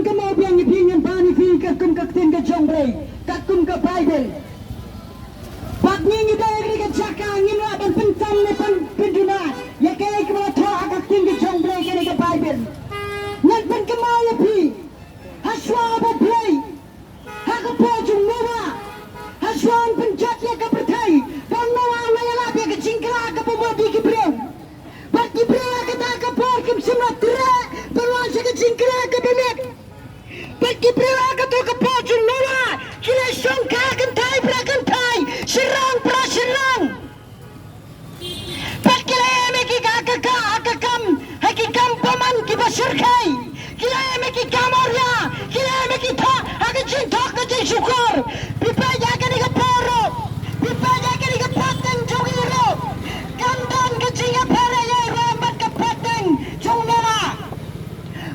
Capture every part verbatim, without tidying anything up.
Ka mawbiang ïa phi ngan ban ïa phi katkum ka ktien ka jong Blei, katkum ka Baibl. Bad ngi ngi dei ha ka jaka ngim lah ban pyntam ne ban pynduna ïa kaei kaba la thoh ha ka ktien ka jong Blei kane ka Baibl. Ngan pynkynmaw ïa phi. Hashwa ba Blei, ha ka por jong Noah, hashwa ban pynjot ïa ka pyrthei, ba u Noah u la ïalap ïa ka jingkyrkhu kaba mut ïa ki briew. Bad ki briew ha kata ka por kim shym la treh ban wan sha ka jingkyrkhu kaba mut. Bad ki briew ha kato ka por jong Noah ki la shongkha kynthei pra kynthei, shynrang pra shynrang. Bad ki la ïam ïa ki ka, ka, ka, ka kam, ha ki kam bymman kiba shyrkhei. Ki la ïam ïa ki kam awria, ki la ïam ïa ki thoh ha ka jingthoh ka jingshukor. Phi peit ïa kane ka por ruh, phi peit ïa kane ka pateng jong ngi ruh. Kam don ka jingïapher ïa ruh bad ka pateng jong Noah.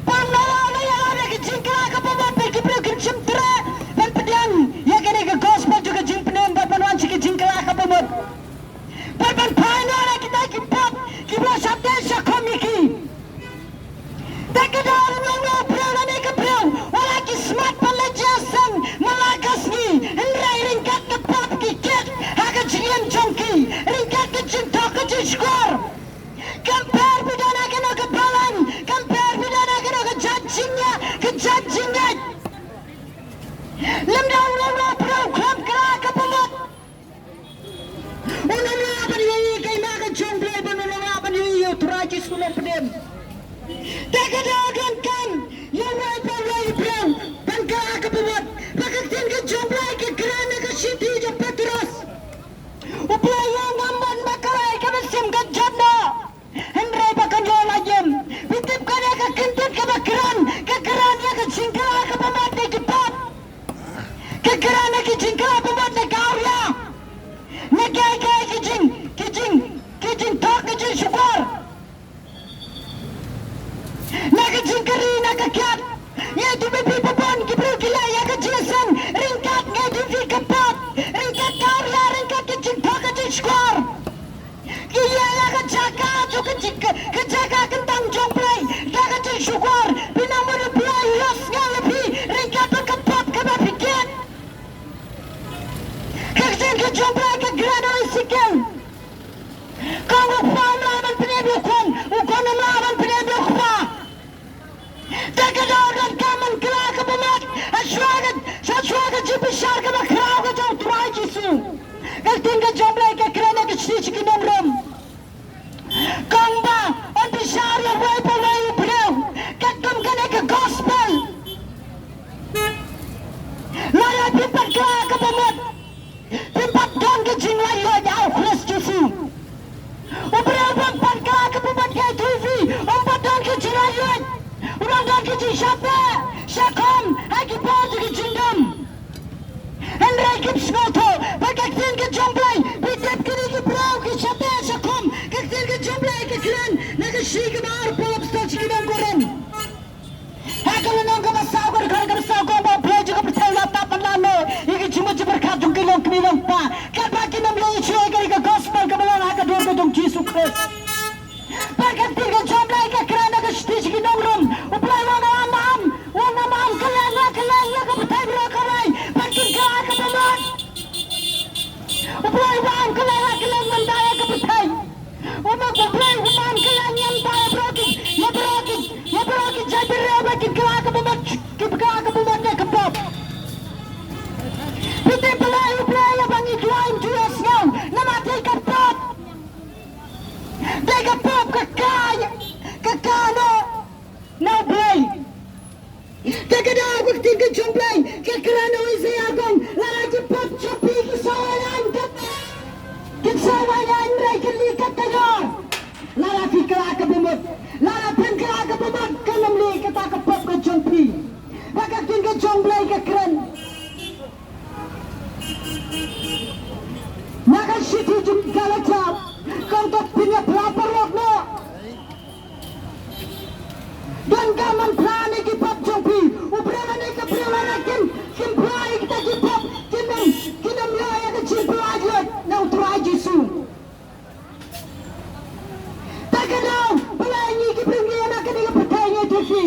Ba Noah u la ïalap ïa ka jingkyrkhu kaba mut, bad ki briew kim shym treh ban pdiang ïa kane ka gospel jong ka jingpynim bad ban wan sha ka jingkyrkhu kaba mut. Bad ban phai noh na kita ki pop kiba la shah teh shah khum ïa ki. Te ka daw ruh long u briew lane ka briew u la ki smat ban leit jingïaseng man la ka sngi, hynrei ryngkat ka pop ki kit ha ka jingim jong ki, ryngkat ka jingthoh ka jingshukor. Kam pher phi don ha kano ka balang, kam pher phi don ha kano ka jait jingïa, ka jait jingngeit. Lymda u long u briew khlem kyrkhu kaba mut, un ym lah ban ïohi ïa ka hima ka jong Blei, bad un ym lah ban ïohi ïa u Trai Jisu Nongpynim. Te ka daw donkam ïa uwei pa uwei u briew ban kyrkhu kaba mut. Ba ka ktien ka jong Blei ka kren ha ka shithi jong Petros. U Blei u ong, ngam mon ba ka rai ka mynsiem kan jot noh, hynrei ba kan long la jong. Phi tip kane ka kyntien kaba kren, ka kren ïa ka jingkyrkhu kaba mut na ki pop. Ka kren ïa ka jingkyrkhu kaba mut na ka awria, na ka, ka, ka jing, ka jing, ka jingthoh ka jingshukor. Na ka jingkyrkhu, na ka kiad. Ngi ïathuh ïa phi ba bun ki briew ki la ïa ka jingïaseng ryngkat, ngi ïathuh ïa phi, ka pop, ryngkat ka awria, ryngkat ka jingthoh ka jingshukor. Ki ïa ïa ka jaka jong ka jing, ka, ka jaka kyntang jong Blei da ka jingshukor. Phi nang mut u Blei u ïohsngew ïa phi ryngkat bad ka pop kaba phi kit. Ka ktien ka jong Blei ka kren ha u Esekiel. Kong u kpa um lah ban pynim ïa u khun, u khun um lah ban pynim ïa u kpa. Te ka daw donkam ban kyrkhu kaba mut, hashwa ka, hashwa ka jingbishar kaba khraw ka jong u Trai Jisu. Ka ktien ka jong Blei ka kren ha ka shithi sha ki nong Rom. Kumba un bishar ïa uwei pa uwei u briew katkum kane ka gospel. Lada phim pat kyrkhu kaba mut, phim pat don ka jinglaitluid ha u Khrist Jisu. U briew bym pat kyrkhu kaba mut, ka ïathuh ïa phi, um pat don ka jinglaitluid. U dang don ka jingshah teh shah khum ha ki bor jong ka jingdum. Hynrei kim sngewthuh ba ka ktien ka jong Blei, phi tip kine ki briew ki shah teh shah khum, ka ktien ka jong Blei ka kren na ka shithi kaba ar Paul apostol sha ki nong Korinth. Ha ka lynnong kaba saw, ka dkhot kaba saw, ka ong ba u Blei jong ka pyrthei u la tap ban lano ïa ka jingmut jingpyrkhat jong ki longkmie longkpa, katba kin ym leh shuh ïa ka gospel kaba long ha ka dur ka jong u Jisu Khrist. Bad ka ktien ka jong Blei ka kren ha ka shithi sha ki nong Rom. U Blei u ong, ngam, u ong, ngam kylleng, ngam kylleng ïa ka pyrthei baroh kawei, bad kin kyrkhu kaba mut. U Blei u ong, ngam kylleng, ngam kylleng mynta ïa ka pyrthei. U ong, u Blei u ong, ngam kylleng mynta ïa baroh ki, ïa baroh ki, ïa baroh ki jaitbynriew, bad kin kyrkhu kaba mut, kin kyrkhu kaba mut ïa ka pop. Phi tip balei U Blei, ïa ba ngi duwai, ym ju ïohsngew namar dei ka pop. Dei ka pop ka kai, ka kai noh na U Blei. Te ka daw ka ktien ka jong U Blei ka kren ha u Isaïah, ka ong, lada ki pop jong phi ki saw ailad, ki saw ailad, hynrei kin lieh kat ka jor. Lada phi kyrkhu kaba mut, lada phin kyrkhu kaba mut, kan ym lieh kata ka pop ka jong phi. Ba ka ktien ka jong U Blei ka kren. Na ka shithi jong ki Galatia, ka ong, to pynïaphla paralok noh. Donkam ban phla ïa ki pop jong phi. U briew lane ka briew lada kim, kim phla ïa kita ki pop, kin ym, kin ym ïoh ïa ka jingpyllait na U Trai Jisu. Te ka daw, balei ngi ki briew ngi ïa na kane ka pyrthei ngi ïathuh ïa phi.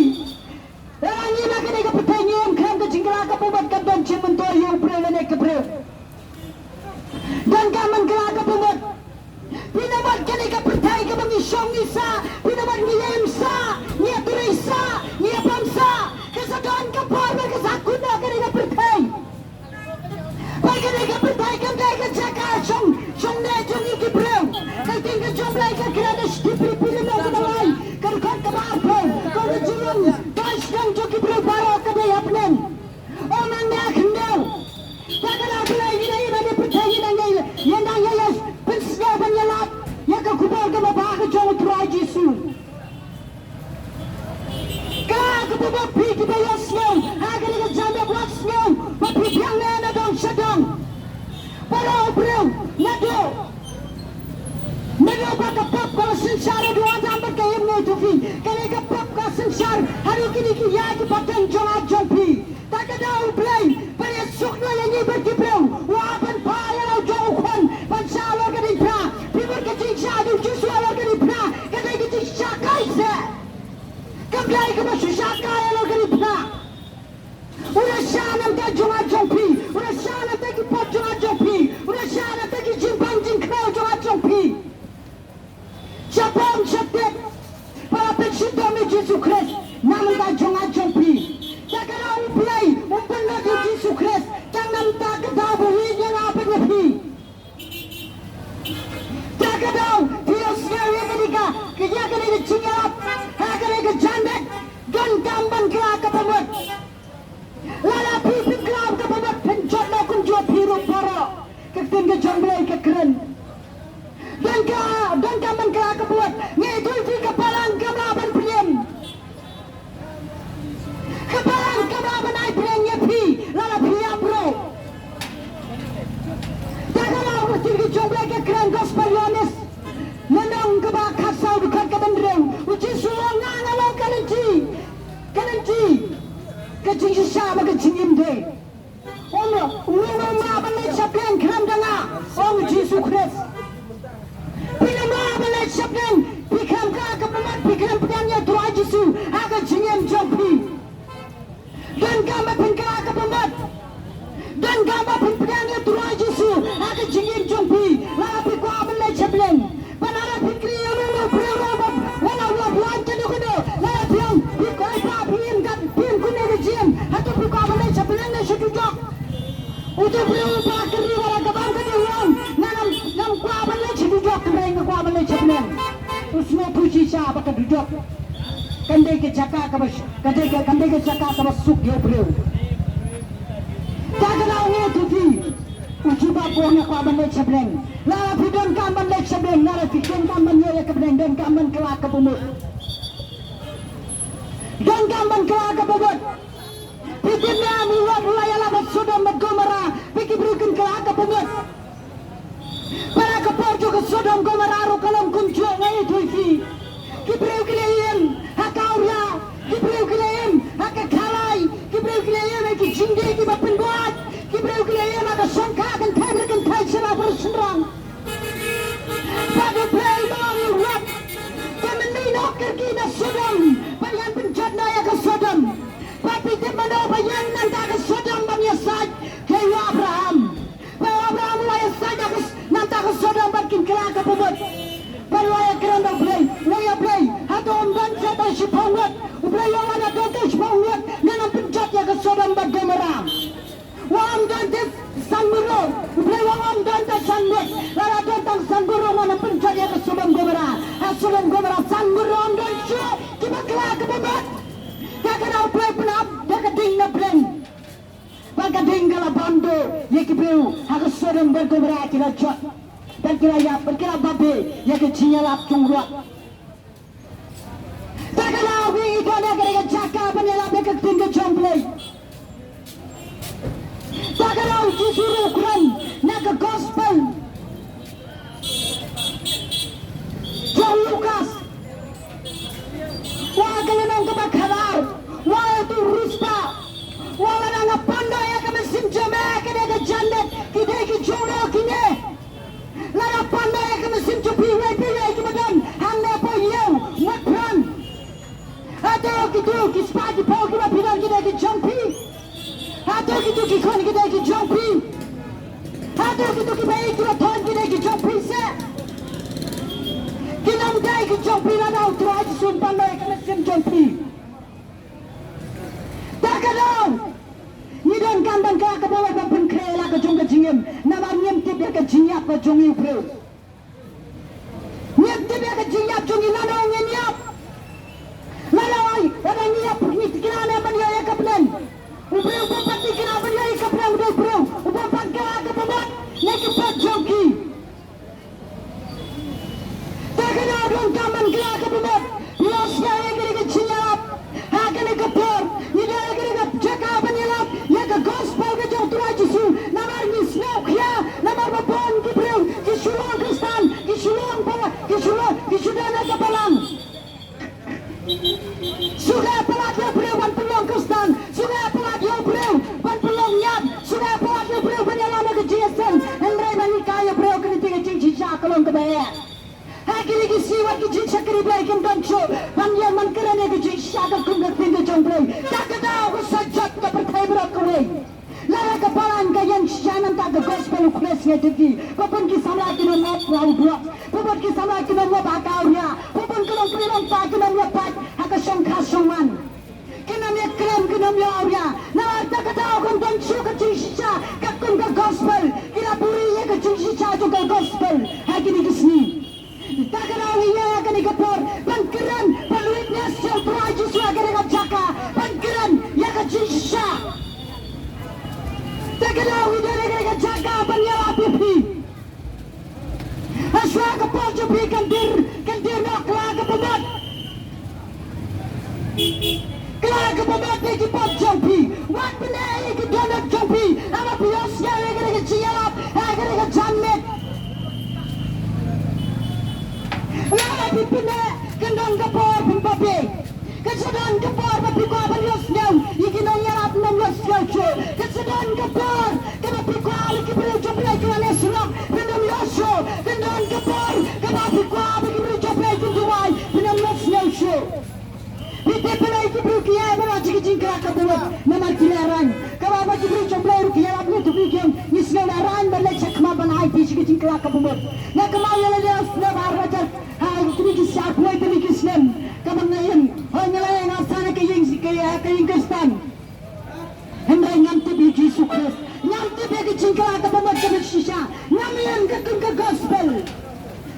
Lada ngi na kane ka Kumba phi kiba ïohsngew ha kane ka jingïaseng, ba phi biang ne na dong sha dong. Para u briew, naduh, naduh ba ka pop ka la synshar haduh Adam bad ka Im, ngi ïathuh phi, kane ka pop ka synshar haduh kine ki ïa ki pateng jong nga jong phi. Ta ka daw U Blei ba ïasuk noh ïa ngi bad ki briew, u ap ban phah ïa la u jong u khun ban shah halor ka diengphna. Phi bad ka jingshisha jong u Jisu halor ka diengphna ka dei ka jingshisha kai seh. Kam dei kaba shisha kai halor ka diengphna. U la shah na ka bynta jong nga jong phi. U la shah na ka bynta ki pop jong nga jong phi. U la shah na ka bynta ki jingbam jingkhnew jong nga jong phi. Sha bam sha tep, ba la pynshitom ïa u Jisu Khrist na ka bynta jong nga jong phi. Ta ka daw U Blei um pynlut ïa u Jisu Khrist tang na ka bynta ka daw ba u ïeit ïa nga bad ïa phi. Ta ka daw phi ïohsngew ïa kane ka, ka ïa kane ka jingïalap ha kane ka janmiet, donkam ban kylla kaba mut. Lada phi pynkylla kaba mut, pynjot noh kumjuh phi ruh baroh. Ka ktien ka jong U Blei ka kren, donkam, donkam ban kylla kaba mut. Nga ïathuh ïa phi, ka Balang kam lah ban pynïeng. Ka Balang kam lah ban ai pynïeng ïa phi lada phi ïap ruh. Ta ka daw ka ktien ka jong U Blei ka kren, Gospel Ïoannis, lynnong kaba khatsaw, dkhot kaba hynriew. U Jisu u ong, nga nga long ka lynti, ka lynti, ka jingshisha bad ka jingim de. Ong, uno uno uno uno uba leit sha pdeng khlem da nga, ong u Jisu Khrist. Phi uno uno uba leit sha pdeng, phi khlem kylla kaba mut, phi khlem pdiang ïa u Trai Jisu ha ka jingim jong phi. Donkam ba phin kylla kaba mut. Donkam ba phin pdiang ïa u Trai Jisu ha ka jingim jong phi. Lada phi kwah ban leit sha pdeng. Ba lada phi kri ïa uno uno u briew ruh, ba lada u la buaid kano kano, lada phi ong, phi kwah ba phi im ka, phi im kumne ka jingim, hato phi kwah ban leit sha pdeng ne sha duduk? Uto u briew uba kri, ba la ka bam ka dei, u ong, nga ngam, ngam kwah ban leit sha duduk, hynrei nga kwah ban leit sha pdeng. U sngewthuh shisha ba ka duduk kan dei ka jaka kaba sh-, kan dei ka, kan dei ka jaka kaba suk ïa u briew. Ta ka daw nga ïathuh ïa phi, u jubab u ong, nga kwah ban leit sha pdeng. Lada phi donkam ban leit sha pdeng, lada phi donkam ban ïoh ïa ka pdeng, donkam ban kylla kaba mut. Donkam ban kylla kaba mut. Phi tip ne em, u Lot u la ïalap ha Sodom bad Gomorrah, phi, ki briew kin kylla kaba mut. Para ka por jong ka Sodom Gomorrah ruh ka long kumjuh, nga ïathuh ïa phi. Ki briew ki la im ha ka awria, ki briew ki la im ha ka khalai, ki briew ki la im ha ki jingdie kiba pynbuaid, ki briew ki la im ha ka shongkha kynthei bad kynthei, shynrang bad shynrang. Bad U Blei u ong ïa u Lot, to mynmiet noh kyrkieh na Sodom, bad ngan pynjot noh ïa ka Sodom. Bad phi tip mano ba ïeng na ka bynta ka Sodom ban ïasaid? Ka ïa u Abraham. Bad u Abraham u la ïasaid na ka s-, na ka bynta ka Sodom bad kin kylla kaba mut. Bad u la ïakren bad U Blei, u ong ïa U Blei, hato ym don shuh tang shiphew ngut? U Blei u ong, lada don tang shiphew ngut, ngan ym pynjot ïa ka Sodom bad Gomorrah. Wat ym don tang san ngut ruh. U Blei u ong ym don tang san ngut. Lada don tang san ngut ruh ngan ym pynjot ïa ka Sodom Gomorrah. Ha Sodom Gomorrah san ngut ruh ym don shuh kiba kylla kaba mut. Te ka daw U Blei u pynhap da ka ding na pdeng. Bad ka ding ka la bam duh ïa ki briew ha ka Sodom bad Gomorrah, ki la jot. Bad ki la ïap, bad ki la babe ïa ka jingïalap jong u Lot. Ta ka daw ngi don ha kane ka jaka ban ïalap ïa ka ktien ka jong U Blei. Ta ka daw u Jisu ruh u kren na ka gospel jong u Lukas, ha ka lynnong kaba khatar, u ong ïa uto u riewspah, u ong, lada nga pan noh ïa ka mynsiem jong me ha kane ka janmiet, ki dei ki jong no kine? Lada pan noh ïa ka mynsiem jong phi, iwei pa iwei kiba don hangne, hapoh ïew, mut pran. Hato kito ki spah ki phew kiba phi don ki dei ki jong phi? Hato kito ki khun ki dei ki jong phi? Hato kito kiba ïeit kiba thon ki dei ki jong phi seh? Kim dei ki jong phi lada u Trai Jisu um pan noh ïa ka mynsiem jong phi. Ta ka daw ngi donkam ban kylla kaba mut ban pynkhreh ïa la ka jong ka jingim, namar ngim tip ïa ka jingïap ka jong u briew. Ngim tip ïa ka jingïap jong ngi, lano ngin ïap. Lada ai, lada ngi ïap, ngi thikna ne ban ïoh ïa ka bneng? U briew uba pat thikna ban ïoh ïa ka bneng u dei u briew uba pat kylla kaba mut na ki pop jong ki. Te ka daw donkam ban kylla kaba mut. Ïohsngew ïa kane ka jingïalap ha kane ka por. Ri Blei kin don shuh ban ïeng ban kren ïa ka jingshisha katkum ka ktien ka jong Blei. Ka ka daw ka sa jot ka pyrthei baroh kawei. Lada ka balang ka ïeng shisha namar ka gospel u Khrist, ngi tip hi. Ba bun ki samla kin ym ap ha u drok, ba bun ki samla kin ym ap ha ka awria, ba bun ki longkmie longkpa kin ym ïa pait ha ka shongkha shongman. Kin ym ïa kren, kin ym ïa awria. Namar ta ka daw kan don shuh ka jingshisha katkum ka gospel. Ki la buhrieh ïa ka jingshisha jong ka gospel ha kine ki sngi. Ta ka daw ngi ïa ïa kane ka por ban kren, ban witness ïa u Trai Jisu ha kane ka jaka, ban kren ïa ka jingshisha. Ta ka daw ngi don ha kane ka jaka ban ïalap ïa phi. Hashwa ka por jong phi kan dier, kan dier noh, kylla ka bamut. Kylla ka bamut ïa ki pop jong phi. Wat pyneh ïa ki dohnud jong phi. Haba phi ïohsngew ïa kane ka jingïalap ha kane ka janmiet, lada phi pyneh, kan don ka por phin babe. Kan sa don ka por ba phi kwah ban ïohsngew ïa ki nongïalap, ym ïohsngew shuh. Kan sa don ka por kaba phi kwah ïa ki briew jong Blei ki wan ïasyllok, phin ym ïoh shuh. Kan don ka por kaba phi kwah ba ki briew jong Blei kin duwai, phin ym ïohsngew shuh. Phi tip balei ki briew ki ïai ban wan sha ka jingkylla ka bamut? Namar ki lehraiñ. Kaba ba ki briew jong Blei ruh ki ïalap, ngi tip, ngi sngew lehraiñ ban leit shakhmat ban aiti sha ka jingkylla ka bamut. Nga kynmaw ïa lade, snem ar hajar, ha, kine ki shiphew tylli ki snem, kaba nga ïeng, hooid, nga la ïeng ha ka ïing, ka, ka ïing Khristan. Hynrei ngam tip ïa u Jisu Khrist. Ngam tip ïa ka jingkylla ka bamut kaba shisha. Ngam ïeng katkum ka gospel.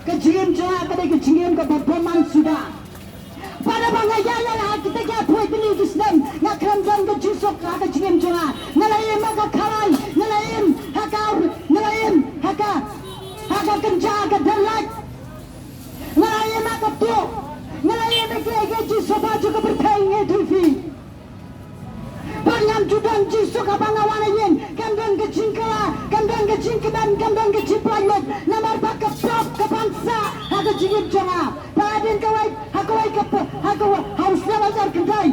Ka jingim jong nga ka dei ka jingim kaba bymman suda. Bad haba nga ïaid ïa la ha kita ki arphew tylli ki snem, nga khlem don ka jingsuk ha ka jingim jong nga. Nga la im ha ka khalai, nga la im ha ka, nga la im ha ka, ha ka kynja ka dallait. Nga la im ha ka tuh, nga la im ha kiei kiei ki sofa jong ka pyrthei, ngi tip hi. Bad ngam ju don jingsuk haba nga wan ha ïing, kam don ka jingkylla, kam don ka jingkmen, kam don ka jingpynlait, namar ba ka pop ka ban sah ha ka jingim jong nga. Ba hadien kawei, ha kawei ka pop, ha kawei, ha u snem hajar khyndai,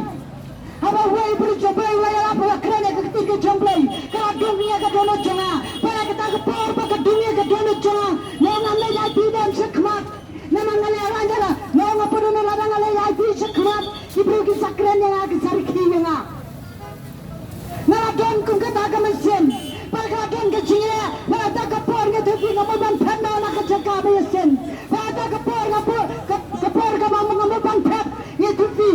haba uwei u briew jong Blei u la ïalap, u la kren ïa ka ktien ka jong Blei, ka la dung ïa ka dohnud jong nga. Bad ha kata ka por ba ka dung ïa ka dohnud jong nga, nga ong ngam leit aiti dem shakhmat. Namar nga lehraiñ, nga ong, nga pyrshah, lada nga leit aiti shakhmat, ki briew ki sa kren ïa nga, ki sa rkhie ïa nga. Nga la don kum kata ka mynsiem. Bad ka la don ka jingeh, bad kata ka por, ngi tip hi, nga mut ban phet noh na ka jaka ba ïaseng. Bad kata ka por, nga por, ka, ka por kaba nga mut ban phet, ngi tip hi.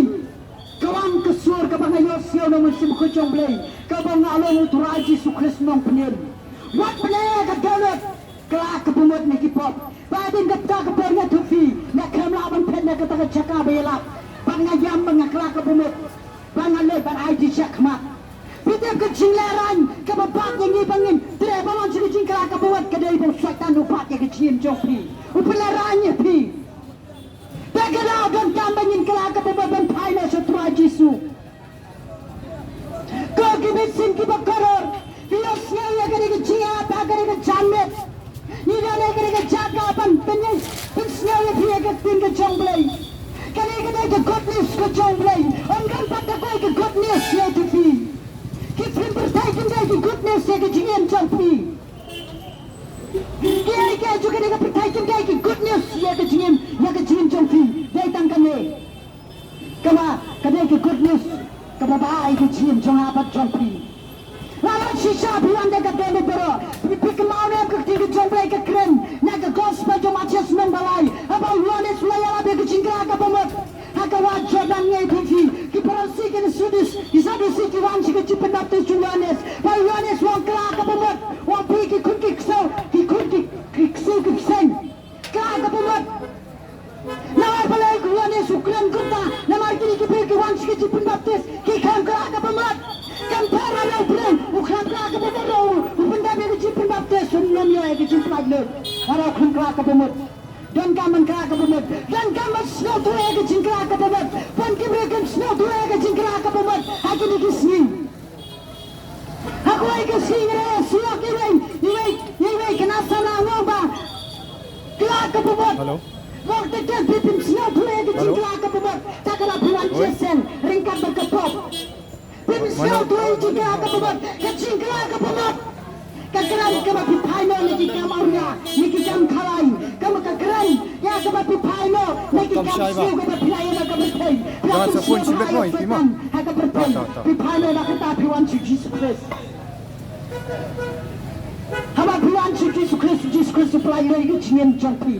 Ka wan ka sur kaba nga ïohsngew na u Mynsiem Bakhuid jong Blei, kaba ong, nga long u Trai Jisu Khrist u Nongpynim. Wat pyneh ïa ka dohnud. Kylla ka bamut na ki pop. Bad hadien kata ka por, ngi tip hi, nga khlem lah ban phet na kata ka jaka ba ïalap. Bad nga ïam ba nga kylla ka bamut, ba nga leit ban aiti shakhmat. Phi tip, ka jinglehraiñ kaba bat ïa ngi ba ngin treh ban wan sha ka jingkylla ka bamut, ka dei ba u Soitan u bat ïa ka jingim jong phi, u pynlehraiñ ïa phi. Te ka daw donkam ba ngin kylla ka bamut ban phai noh sha u Trai Jisu. Ko ki mynsiem kiba kordor, phi ïohsngew ïa kane ka jingïathuh, kane ka janmiet. Ngi don ha kane ka jaka ban pyn, pynsngew ïa phi ïa ka ktien ka jong Blei. Kane ka dei ka good news ka jong Blei. Ym don pat kawei ka good news ïa phi. Ki pyrthei kim dei ki good news ïa ka jingim jong phi. Kiei kiei jong kane ka pyrthei kim dei ki good news ïa ka jingim, ïa ka jingim jong phi. Dei tang kane. Kaba, ka dei ka good news kaba bha ïa ka jingim jong nga bad jong phi. Lada shisha phi wan da ka dohnud baroh, phi, phi kynmaw ne em ka ktien ka jong Blei ka kren na ka Gospel jong u Mathaios lynnong ba lai, haba u Ïoannis u la ïalap ïa ka jingkylla ka bamut ha ka wah Jordan, ngi tip hi. Ki Pharisi, ki Saddusi, ki Saddusi ki wan sha ka jingpynbaptis jong u Ïoannis. Bad u Ïoannis u ong, kylla ka bamut, u ong, phi ki khun ki ksew, ki khun ki, ki ksew ki bseiñ. Kylla ka bamut. Namar balei u Ïoannis u kren kumta? Namar kine ki briew ki wan sha ka jingpynbaptis ki khlem kylla ka bamut. Kam pher lada u briew u khlem kylla ka bamut ruh u pyndep ïa ka jingpynbaptis, um nym ïoh ïa ka jingpyllait lut lada u khlem kylla ka bamut. Donkam ban kylla ka bamut. Donkam ban sngewthuh ïa ka jingkylla ka bamut. Bun ki briew kim sngewthuh ïa ka jingkylla ka bamut ha kine ki sngi. Ha kawei ka sngi nga la ïohsngew ïa iwei, iwei, iwei i khynnah samla, nga ong ba, kylla ka bamut. Hello. Nga ong, te phi phim sngewthuh ïa ka jingkylla ka bamut. Te ka la phi wan sha seng ryngkat bad ka pop. Phim sngewthuh ïa ka jingkylla ka bamut. Ka jingkylla ka bamut Ka kren kaba phi phai noh na ki kam awria, na ki kam khalai, kaba ka kren ïa kaba phi phai noh na ki kam sniew kaba phi la ïa ka pyrthei. Phi la pynshai bha ïa Satan ha ka pyrthei. Phi phai noh na kata phi wan sha Jisu Khrist. Haba phi wan sha Jisu Khrist, Jisu Khrist u pynlait ïa ka jingim jong phi.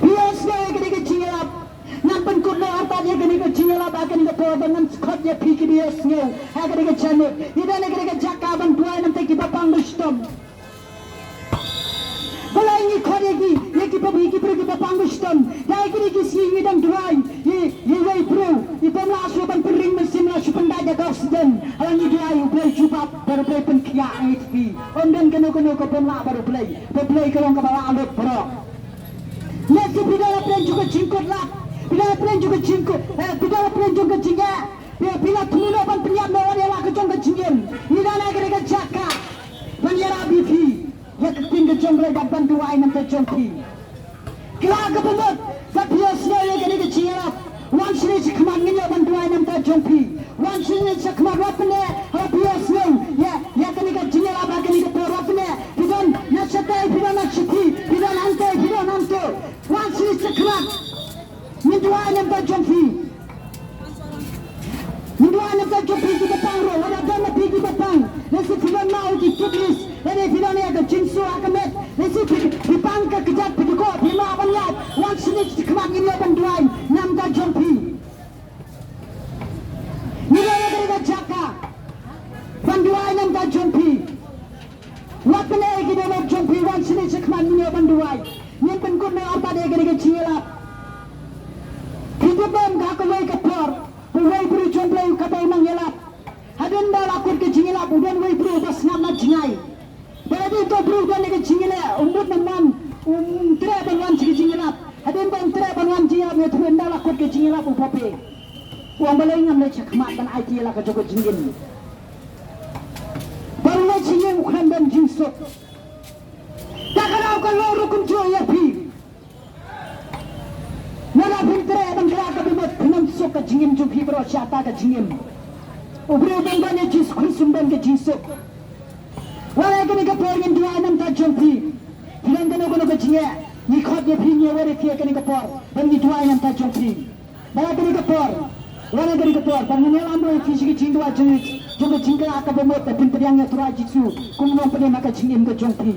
Phi ïohsngew ïa kane ka jingïalap. Ngan pynkut noh artat ïa kane ka jingïalap ha kane ka por ba ngan khot ïa phi kiba ïohsngew ha kane ka janmiet. Ngi don ha kane ka jaka ban duwai namar ki bapang bashitom. Balei ngi khot ïa ki, ïa ki bapang, ïa ki briew ki bapang bashitom? Da ïa kine ki sngi ngi dang duwai ïa, ïa iwei i briew i bym lah shuh ban pynring mynsiem, lah shuh pyndait ïa ka oxygen. Haba ngi duwai, U Blei jubab bad U Blei pynkhiah ïa phi. Ym don kano kano ka bym lah bad U Blei. Ba Blei ka long kaba lah lut baroh. Lehse phi don hapdeng jong ka jingkut lad, phi don hapdeng jong ka jingkut, eh, phi don hapdeng jong ka jingeh, phi, phi la thmu noh ban pynïap noh ïa la ka jong ka jingim. Ngi don ha kane ka jaka ban ïarap ïa phi, ïa ka ktien ka jong U Blei bad ban duwai na bynta jong phi. Kylla kaba mut ba phi ïohsngew ïa kane ka jingïalap. Wan shane shakhmat ngin ïoh ban duwai na bynta jong phi. Wan shane shakhmat, wat pyneh haba phi ïohsngew ïa, ïa kane ka jingïalap ha kane ka por, wat pyneh. Phi don na shatei, phi don na shithi, phi don hangtei, phi don hangto. Wan shane shakhmat. Ngin duwai na bynta jong phi. Ngin duwai na bynta jong phi ki bapang ruh, lada don na phi ki bapang. Lehse phi don na ki kidneys, lada phi don ïa ka jingsuh ha ka met. Lehse phi, phi pang ka kjat, phi dkoh, phi mlak ban ïap. Wan shane shakhmat ngin ïoh ban duwai na bynta jong phi. Ngi don ha kane ka jaka ban duwai na bynta jong phi. Wat pyneh ïa ki dohnud jong phi, wan shane shakhmat ngin ïoh ban duwai. Ngin pynkut noh artat ïa kane ka jingïalap. Phi tip em, ha kawei ka por, uwei u briew jong U Blei u kaba u nang ïalap. Hadien ba la kut ka jingïalap, u don uwei u briew uba sngap na jngai. Bad hadien uto u briew u don ïa ka jingïaleh, u mut na mon, um treh ban wan sha ka jingïalap. Hadien ba um treh ban wan jingïalap, ïathuh ynda la kut ka jingïalap u Poppy. U ong balei ngam leit shakhmat ban aiti ïa la ka jong ka jingim. Bad u leit sha ïing u khlem don jingsuk. Te ka daw ka long ruh kumjuh ïa phi. Lada phim treh ban kylla kaba mut, phin ym suk, ka jingim jong phi baroh shi katta ka jingim. U briew bym don ïa Jisu Khrist um don ka jingsuk. Wat ha kane ka por ngin duwai na bynta jong phi. Phi don kano kano ka jingeh, ngi khot ïa phi, ngi ïawad ïa phi ha kane ka por ban ngi duwai na bynta jong phi. Bad ha kane ka por, wat ha kane ka por, ba ngan ïalam ruh ïa phi sha ka jingduwai jong, jong ka jingkylla kaba mut, da phin pdiang ïa u Trai Jisu kum u nongpynim ha ka jingim ka jong phi.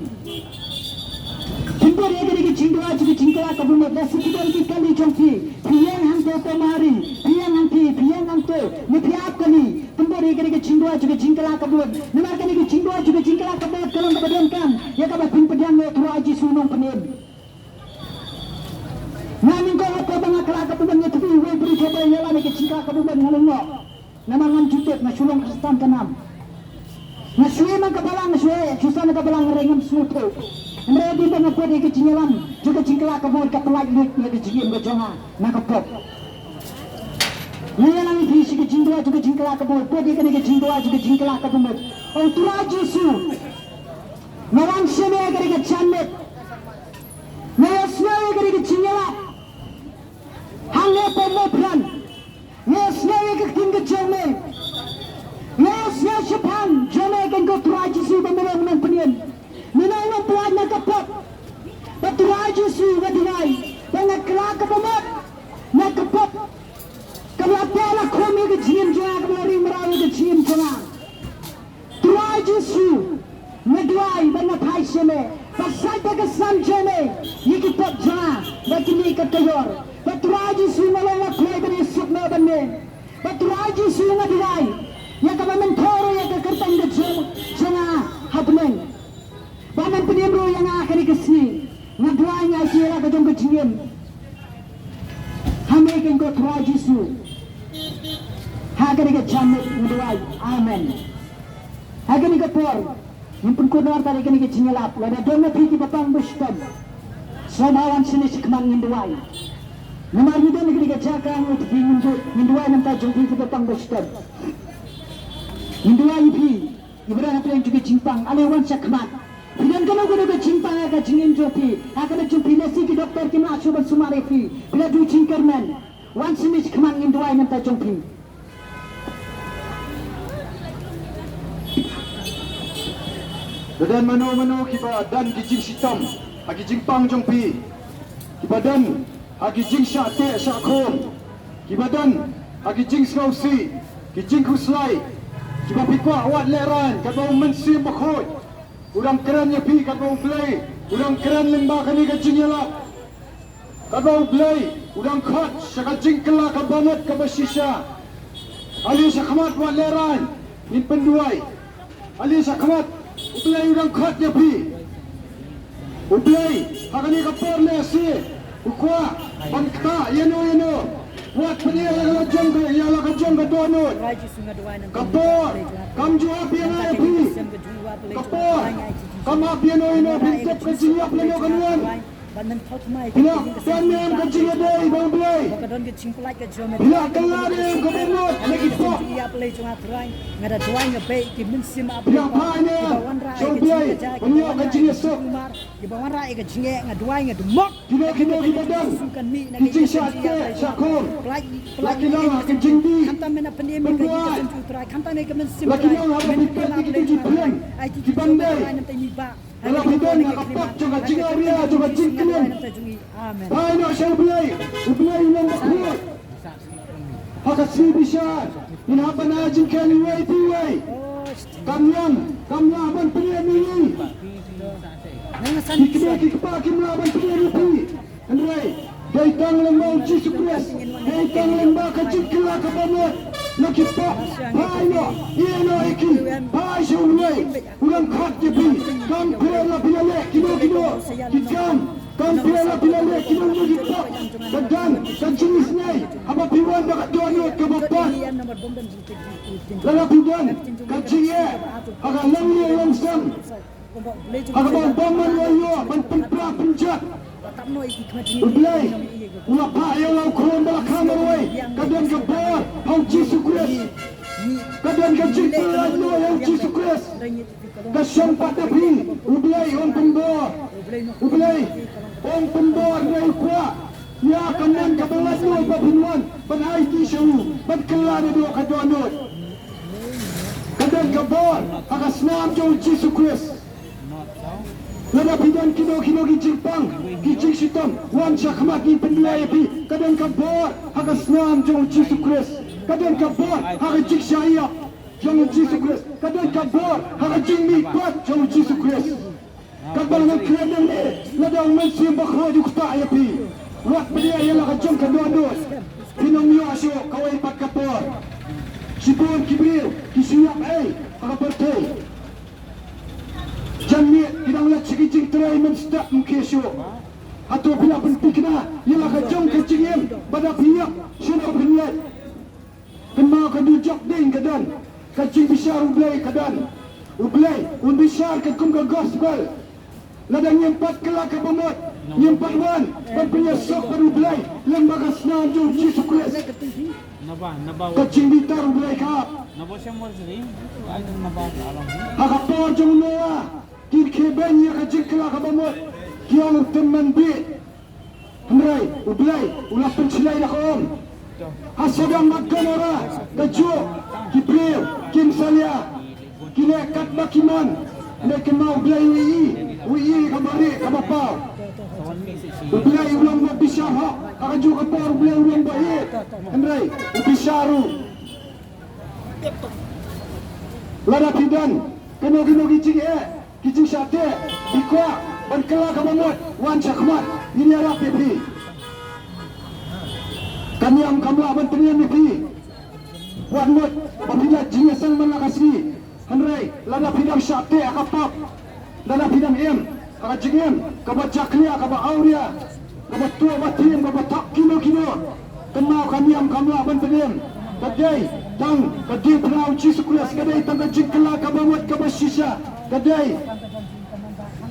Phin bud ïa kane ka jingduwai jong ka jingkylla kaba mut, lehse phi don ki kali jong phi, phi ïeng hangto, to Mari, phi ïeng hangto, phi ïeng hangto, ne phi ap kali. Phin bud ïa kane ka jingduwai jong ka jingkylla kaba mut. Namar kane ka jingduwai jong ka jingkylla kaba mut ka long kaba donkam ïa kaba phin pdiang ïa u Trai Jisu u nongpynim. Nga nyngkong hapoh ba nga kylla kaba mut, nga tip uwei u briew uba ïalam ïa ka jingkylla kaba mut, nga long noh. Namar ngam ju tip, nga shu long Khristan ka nam. Nga shu ïeng ha ka balang, nga shu ïeng shuh na ka balang, hynrei ngam sngewthuh. Hynrei hadien ba nga bud ïa ka jingïalam jong ka jingkylla kaba mut, ka pynlait lut ïa ka jingim ka jong nga na ka pop. Nga ïalam ïa phi sha ka jingduwai jong ka jingkylla kaba mut, bud ïa kane ka jingduwai jong ka jingkylla kaba mut. O Trai Jisu, nga wan sha me ha kane ka janmiet. Nga ïohsngew ïa kane ka jingïalap. Hangne Pohnpei, nga ïohsngew ïa ka ktien ka jong me. Nga ïohsngew shaphang jong me, kynkoh Trai Jisu, ba me long u nongpynim, me long u nongpynlait na ka pop. Ba Trai Jisu, nga duwai ba nga kylla kaba mut na ka pop kaba la teh la khum ïa ka jingim jong nga, kaba la ring mraw ïa ka jingim jong nga. Trai Jisu, nga duwai ba nga phai sha me, ba sait da ka snam jong me ïa ki pop jong nga, ba kin mih kat ka ïor. Ba Trai Jisu, nga long, nga kloi ban ïasuk noh bad me. Ba Trai Jisu, nga duwai ïa kaba men thoh ruh ïa ka kyrteng ka jong, jong nga ha bneng. Ba men pynim ruh ïa nga ha kane ka sngi. Nga duwai, nga aiti ïa la ka jong ka jingim ha me, kynkoh Trai Jisu. Ha kane ka janmiet nga duwai. Amen. Ha kane ka por ngin pynkut noh artat ïa kane ka jingïalap. Lada don na phi ki bapang bashitom, sngewbha wan shane shakhmat, ngin duwai. Namar ngi don ha kane ka jaka, ngi tip, ngin du-, ngin duwai na bynta jong phi ki bapang bashitom. Ngin duwai ïa phi. Iba don hapdeng jong ka jingpang, ale wan shakhmat. Phi don kano kano ka jingpang ha ka jingim jong phi, ha ka met jong phi, lehse ki doktor kim lah shuh ban sumar ïa phi. Phi la duh jingkyrmen. Wan shane shakhmat, ngin duwai na bynta jong phi. Lada mano mano kiba don ki jingshitom ha ki jingpang jong phi, kiba don ha ki jingshah teh shah khum, kiba don ha ki jingsngewsih, ki jingkhuslai, kiba phi kwah wat lehraiñ, katba U Mynsiem Bakhuid u dang kren ïa phi, katba U Blei u dang kren lyngba kane ka jingïalap. Katba U Blei u dang khot sha ka jingkylla kaba mut kaba shisha. Ale shakhmat wat lehraiñ, ngin pynduwai. Ale shakhmat, U Blei u dang khot ïa phi. U Blei ha kane ka por lehse u kwah ban ktah ïano ïano. Wat pynïaid ïa la ka jong ka, ïa la ka jong ka dohnud. Ka por kam ju ap ïa nga ïa phi. Ka por kam ap ïano ïano, phin tip ka jingïap lano kan wan. Phi la don ne em ka jingïadei bad U Blei? Phi la kylla ne em kaba mut na ki pop? Phi la phai ne em sha U Blei ban ïoh ka jingïasuk? Kino kino kiba don ki jingshah teh shah khum, la ki long ha ka jingdih pynduwai, la ki long ha ka jingpeit ïa kito ki phlim kiban dei. Lada phi don ha ka pop jong ka jingawria, jong ka jingklim, phai noh sha U Blei. U Blei u long bakhuid. Ha ka sngi bishar ngin hap ban ai jingkheiñ iwei pa iwei. Kam long, kam lah ban pynïaid ïa ngi. Ki kmie ki kpa kim lah ban pynïaid ïa phi. Hynrei dei tang lyngba U Jisu Khrist, dei tang lyngba ka jingkylla kaba mut na ki pop. Phai noh, ïeh noh ïa ki, phai sha U Blei. U dang khot ïa phi. Kam pher la phi la leh kino kino ki kam, kam pher la phi la leh kino kino ki pop, ka don ka jingisynei haba phi wan da ka dohnud kaba pat. Lada phi don ka jingeh ha ka longleh longsem, ha kaba u bymman u la ïoh ban pynpra pynjot. U Blei u la phah ïa u la u khun ba la kha marwei. Ka don ka bor ha U Jisu Khrist. Ka don ka jingpynlait noh ha U Jisu Khrist. Ka shong pat da phi. U Blei un pynbor. U Blei un pynbor, Blei u kwah ïa ka mon kaba lait noh ba phin wan ban aiti sha u, ban kylla naduh ka dohnud. Ka don ka bor ha ka snam jong U Jisu Khrist. Lada phi don kino kino ki jingpang, ki jingshitom, wan shakhmat, ngin pynduwai ïa phi. Ka don ka bor ha ka snam jong U Jisu Khrist. Ka don ka bor ha ka jingshah ïap jong U Jisu Khrist. Ka don ka bor ha ka jingmihpat jong U Jisu Khrist. Katba nga kren nangne, lada U Mynsiem Bakhuid u ktah ïa phi, wat pdiang ïa la ka jong ka dohnud. Phin ym ïoh shuh kawei pat ka por. Shibun ki briew ki shu ïap ei ha ka pyrthei. Janmiet ki dang leit sha ki jingtrei mynstep ym khie shuh. Hato phi la pynthikna ïa la ka jong ka jingim ba da phi ïap, shano phin leit? Kynmaw, ka dujok ding ka don, ka jingbishar U Blei ka don. U Blei un bishar katkum ka gospel. Lada ngim pat kylla kaba mut, ngim pat wan ban pynïasuk bad U Blei lyngba ka snam jong U Jisu Khrist. Ka jingbitar U Blei ka ap. Ha ka por jong u Noah, ki khie beiñ ïa ka jingkylla kaba mut, ki ong, tymmen beit. Hynrei U Blei u la pynshlei da ka um. Ha Sodom bad Gomorrah, kajuh ki briew kim salia, ki leh katba ki mon. Hynrei kynmaw, U Blei u ïohi, u ïohi kaba rieh kaba paw. U Blei u long ba bishar hok. Ha kajuh ka por U Blei u long ba ïeit. Hynrei u bishar ruh. Lada phi don kino kino ki jingeh, ki jingshah teh, phi kwah ban kylla kaba mut, wan shakhmat, ngin ïarap ïa phi. Ka niam kam lah ban pynïeng ïa phi. Wat mut ba phi leit jingïaseng man la ka sngi. Hynrei lada phi dang shah teh ha ka pop, lada phi dang im ha ka jingim kaba jakhlia, kaba awria, kaba tuh ba tim, kaba thok kino kino, kynmaw, ka niam kam lah ban pynim. Ka dei tang ka diengphna U Jisu Khrist, ka dei tang ka jingkylla kaba mut kaba shisha, ka dei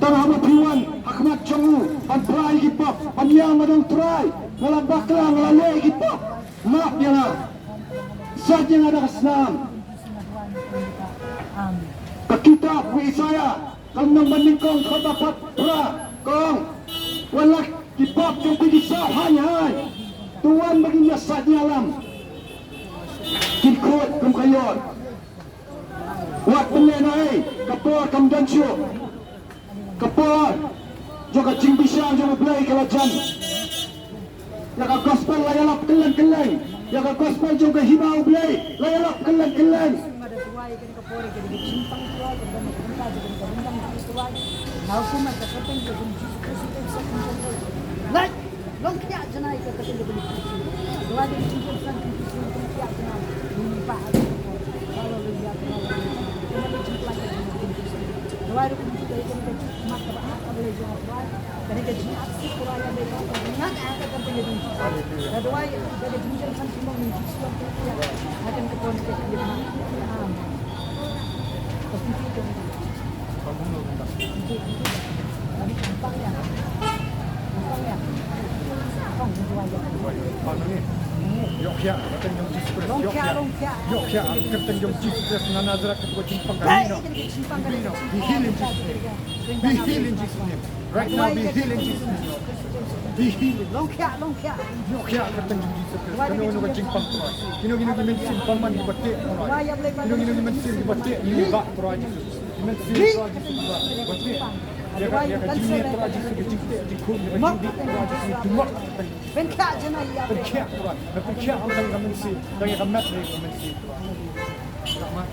tang haba phi wan ha khmat jong u ban phla ïa ki pop, ban ïa, nga dang Trai, nga la bakla, nga la leh ïa ki pop, map ïa nga, sait ïa nga da ka snam. Ka kitab u Isaïah, ka lynnong ba nyngkong, dkhot ba phra, ka ong, wat la ki pop jong phi ki sah haiñ haiñ, to wan ba ngin ïa sait ïalam. Kin khuid kum ka ïor. Wat pynlehnohei, Ka por kam don shuh. Ka por jong ka jingbishar jong U Blei ka la jan. Ïa ka gospel la ïalap kylleng kylleng. Ïa ka gospel jong ka hima U Blei la ïalap kylleng kylleng. Hallelujah. Ïoh khiah, ka kyrteng jong Jisu Khrist. Ïoh khiah. Ïoh khiah, ka kyrteng jong Jisu Khrist na Nasaret, ka jingpang ka mino. Be healed in Jesus' name. Be healed in Jesus' name. Right now, be healed in Jesus' name. Be healed. Ïoh khiah, ka kyrteng jong Jisu Khrist. Kano kano ka jingpang Trai. Kino kino ki mynsiem bymman kiba teh Trai. Kino kino ki mynsiem kiba teh ngi bah Trai Jisu. Ki mynsiem Trai Jisu kiba teh. Ïa ka, ïa ka jingteh Trai Jisu, ka jingteh jingkhun, ka jingdih Trai Jisu. Pynkhia jana ïa. Pynkhia Trai. Pynkhia ïa ka mynsiem. Ïa ka met ïa ka mynsiem Trai.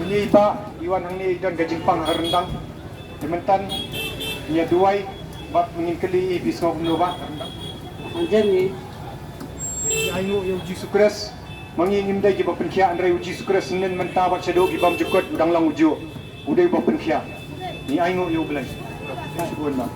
Ini ba i wan hangne i don ka jingpang ha ryndang. Te mynta ngi ïa duwai bad ngin kylli i, phi sngew kumno bah? Hanjen ngi. Ngi ainguh ïa u Jisu Khrist. Ma ngi ngim dei kiba pynkhiah, hynrei u Jisu Khrist, mynnin, mynta bad shaduh ki bymjukut, u dang long u juh. U dei uba pynkhiah. Ngi ainguh ïa u Blei. Shibun bah.